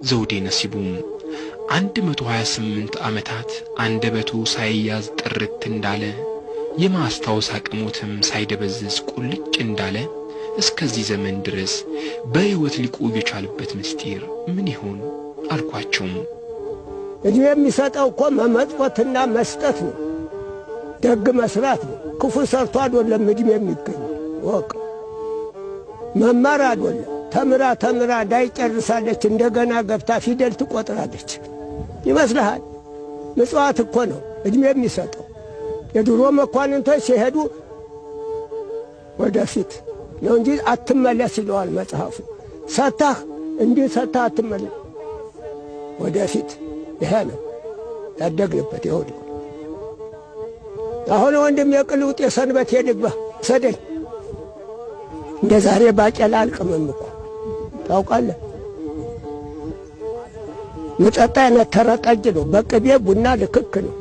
ዘውዴ ነሲቡም 128 ዓመታት አንደበቱ ሳይያዝ ጥርት እንዳለ፣ የማስታወስ አቅሞትም ሳይደበዝዝ ቁልጭ እንዳለ እስከዚህ ዘመን ድረስ በሕይወት ሊቆዩ የቻሉበት ምስጢር ምን ይሆን አልኳቸውም። እድሜ የሚሰጠው እኮ መመጽወትና መስጠት ነው፣ ደግ መስራት ነው። ክፉ ሰርቶ አይደለም እድሜ የሚገኝ ወቅ መማር አይደለም። ተምራ ተምራ ዳይ ጨርሳለች፣ እንደገና ገብታ ፊደል ትቆጥራለች። ይመስልሃል? ምጽዋት እኮ ነው እድሜ የሚሰጠው። የድሮ መኳንንቶች ሲሄዱ ወደፊት ነው እንጂ አትመለስ ይለዋል መጽሐፉ። ሰታህ እንዲህ ሰታህ አትመለስ ወደፊት። ይሄ ነው ያደግንበት። ይኸው አሁን ወንድም የቅልውጥ የሰንበት የድግባ ሰደኝ። እንደ ዛሬ ባቄላ አልቅምም እኮ ታውቃለህ። ምጠጣ የነተረ ጠጅ ነው፣ በቅቤ ቡና ልክክ ነው።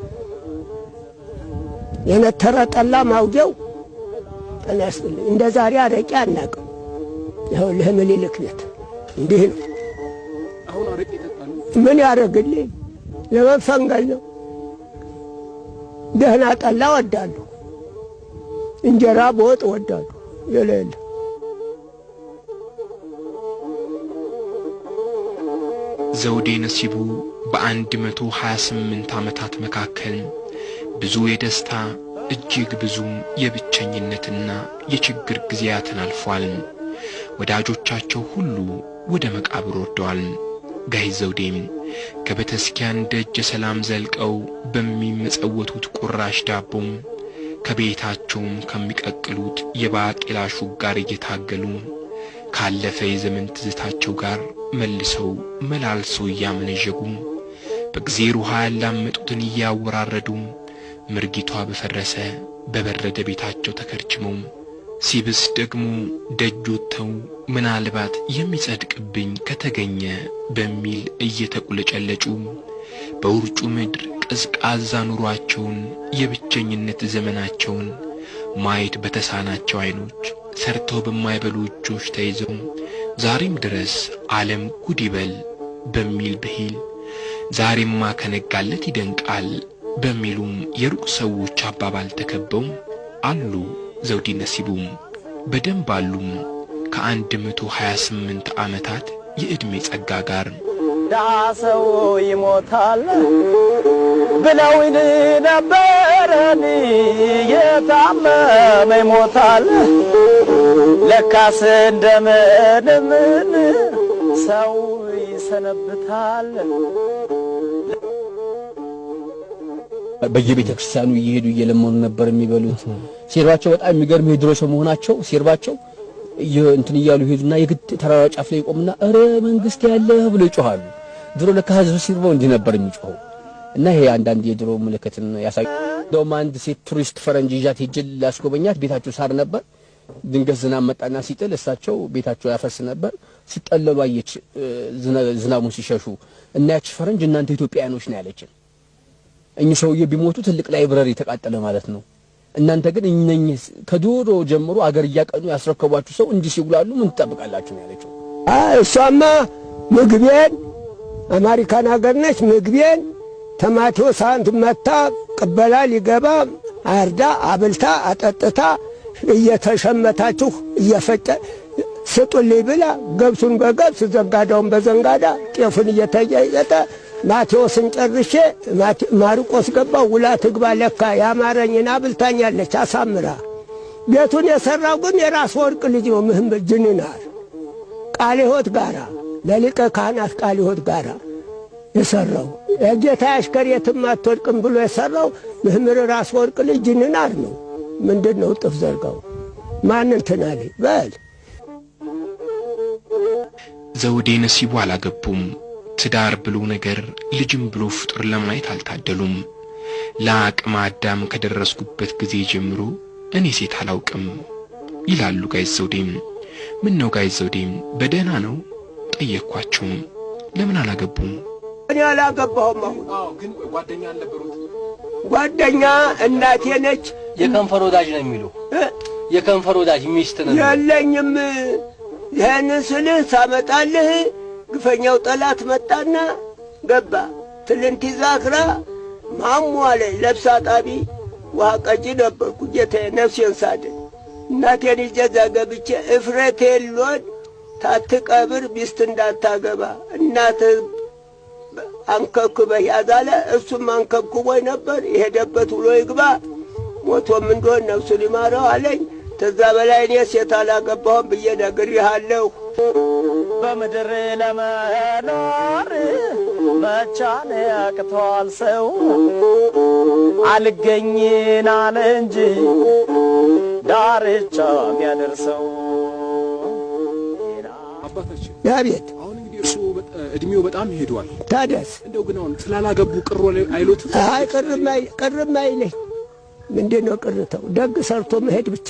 የነተረ ጠላ ማውጌው ጤና ይስጥልኝ። እንደ ዛሬ አረቄ አናውቅም። ይኸውልህ ምኒልክ ቤት እንዲህ ነው። ምን ያደርግልኝ? ለመፈንገል ነው። ደህና ጠላ ወዳለሁ፣ እንጀራ በወጥ ወዳለሁ። የለ ዘውዴ ነሲቡ በ128 ዓመታት መካከል ብዙ የደስታ እጅግ ብዙም የብቸኝነትና የችግር ጊዜያትን አልፏል። ወዳጆቻቸው ሁሉ ወደ መቃብር ወርደዋል። ጋይ ዘውዴም ከቤተክርስቲያን ደጀ ሰላም ዘልቀው በሚመጸወቱት ቁራሽ ዳቦም ከቤታቸውም ከሚቀቅሉት የባቄላ ሹግ ጋር እየታገሉ ካለፈ የዘመን ትዝታቸው ጋር መልሰው መላልሰው እያመነዠጉ በእግዜር ውሃ ያላመጡትን እያወራረዱ ምርጊቷ በፈረሰ በበረደ ቤታቸው ተከርችመው ሲብስ ደግሞ ደጅ ወጥተው ምናልባት የሚጸድቅብኝ ከተገኘ በሚል እየተቁለጨለጩ በውርጩ ምድር ቀዝቃዛ ኑሯቸውን የብቸኝነት ዘመናቸውን ማየት በተሳናቸው አይኖች ሰርተው በማይበሉ እጆች ተይዘው ዛሬም ድረስ ዓለም ጉድ ይበል በሚል ብሂል ዛሬማ ከነጋለት ይደንቃል በሚሉም የሩቅ ሰዎች አባባል ተከበው አሉ። ዘውዴ ነሲቡም በደንብ አሉም ከ128 ዓመታት የዕድሜ ጸጋ ጋር። ደሃ ሰው ይሞታል ብለውኝ ነበረን፣ የታመመ ይሞታል ለካስ እንደምንም ሰው ይሰነብታል። በየቤተ ክርስቲያኑ እየሄዱ እየለመኑ ነበር የሚበሉት። ሲርባቸው በጣም የሚገርም የድሮ ሰው መሆናቸው ሲርባቸው እንትን እያሉ ይሄዱና የግድ ተራራ ጫፍ ላይ ይቆሙና እረ መንግስት ያለ ብሎ ይጮሃሉ። ድሮ ለካ ህዝብ ሲርበው እንዲህ ነበር የሚጮኸው። እና ይሄ አንዳንድ የድሮ ምልክትን ያሳይ። እንደውም አንድ ሴት ቱሪስት ፈረንጅ ይዣት ሄጄ ላስጎበኛት ቤታቸው ሳር ነበር። ድንገት ዝናብ መጣና ሲጥል እሳቸው ቤታቸው ያፈስ ነበር። ሲጠለሉ አየች ዝናቡን ሲሸሹ። እና ያች ፈረንጅ እናንተ ኢትዮጵያውያኖች ነው ያለችን። እኚህ ሰውዬ ቢሞቱ ትልቅ library ተቃጠለ ማለት ነው። እናንተ ግን እነኚህ ከድሮ ጀምሮ አገር እያቀኑ ያስረከቧችሁ ሰው እንዲህ ሲጉላሉ ምን ትጠብቃላችሁ ነው ያለችው። እሷማ ምግቤን አሜሪካን ሀገር ነች። ምግቤን ተማቴዎስ አንድ መታ ቅበላ ሊገባ አርዳ አብልታ አጠጥታ እየተሸመታችሁ እየፈጨ ስጡልኝ ብላ ገብሱን በገብስ ዘንጋዳውን በዘንጋዳ ጤፉን እየተየጠ ማቴዎስን ጨርሼ ማርቆስ ገባ። ውላ ትግባ ለካ ያማረኝን አብልታኛለች አሳምራ። ቤቱን የሰራው ግን የራስ ወርቅ ልጅ ነው። ምህም ጅንናር ቃለ ሕይወት ጋራ ለሊቀ ካህናት ቃለ ሕይወት ጋራ የሰራው የጌታ አሽከር የትም አትወድቅም ብሎ የሰራው ምህምር ራስ ወርቅ ልጅ ጅንናር ነው። ምንድነው ጥፍ ዘርጋው ማን እንትን አለ በል። ዘውዴ ነሲቡ አላገቡም። ትዳር ብሎ ነገር ልጅም ብሎ ፍጡር ለማየት አልታደሉም። ለአቅመ አዳም ከደረስኩበት ጊዜ ጀምሮ እኔ ሴት አላውቅም ይላሉ ጋይ ዘውዴም። ምን ነው ጋይ ዘውዴም በደህና ነው ጠየቅኳቸው። ለምን አላገቡም? እኔ አላገባሁም። አሁን አዎ፣ ግን ጓደኛ አልነበሩት? ጓደኛ እናቴ ነች። የከንፈር ወዳጅ ነው የሚሉ የከንፈር ወዳጅ ሚስት ነው የለኝም። ይሄንን ስልህ ሳመጣልህ ግፈኛው ጠላት መጣና ገባ። ትልንቲ ዛክራ ማሞ አለኝ። ለብስ አጣቢ ውሃ ቀጂ ነበርኩ። ጌታዬ ነፍሴን ሳድን እናቴን ይዤ እዛ ገብቼ እፍረቴሎን ታትቀብር ሚስት እንዳታገባ እናትህ አንከብክበህ ያዝ አለ። እሱም አንከብክቦኝ ነበር። የሄደበት ውሎ ይግባ፣ ሞቶም እንደሆን ነፍሱን ይማረው አለኝ። ተዛ በላይ እኔ ሴት አላገባሁም ብዬ ነግሬሃለሁ። በምድር ለመኖር መቻል ያቅተዋል ሰው፣ አልገኝን አለ እንጂ ዳርቻ የሚያደርሰው። አባታችን አቤት። አሁን እንግዲህ እርስዎ እድሜው በጣም ሄዷል። ታዲያስ እንደው ግን አሁን ስላላገቡ ቅር አይሎትም? አይ ቅርም አይለኝ። ምንድን ነው ቅርተው? ደግ ሰርቶ መሄድ ብቻ።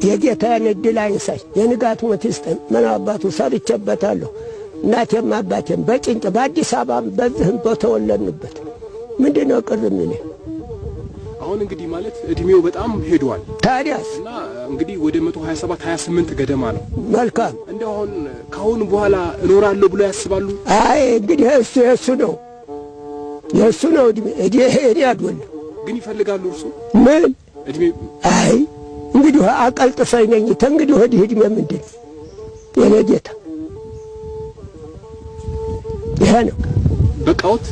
የጌታዬን ዕድል አይንሳኝ፣ የንጋት ሞት ይስጠኝ። ምን አባቱ ሰርቼበታለሁ። እናቴም አባቴም በጭንቅ በአዲስ አበባም በዚህም በተወለድንበት ምንድን ነው ቅር የሚለኝ? አሁን እንግዲህ ማለት እድሜው በጣም ሄዷል ታዲያስ እና እንግዲህ ወደ 127 28 ገደማ ነው። መልካም። እንደው አሁን ከአሁን በኋላ እኖራለሁ ብሎ ያስባሉ? አይ እንግዲህ እሱ የእሱ ነው የእሱ ነው እድሜ እኔ አይደለም። ግን ይፈልጋሉ እርስዎ ምን እድሜ? አይ እንግዲህ አቀልጥፈኝ ነኝ። ተንግዲህ ወዲህ እድሜ ምንድን የኔ ጌታ ይሄ ነው። በቃዎት?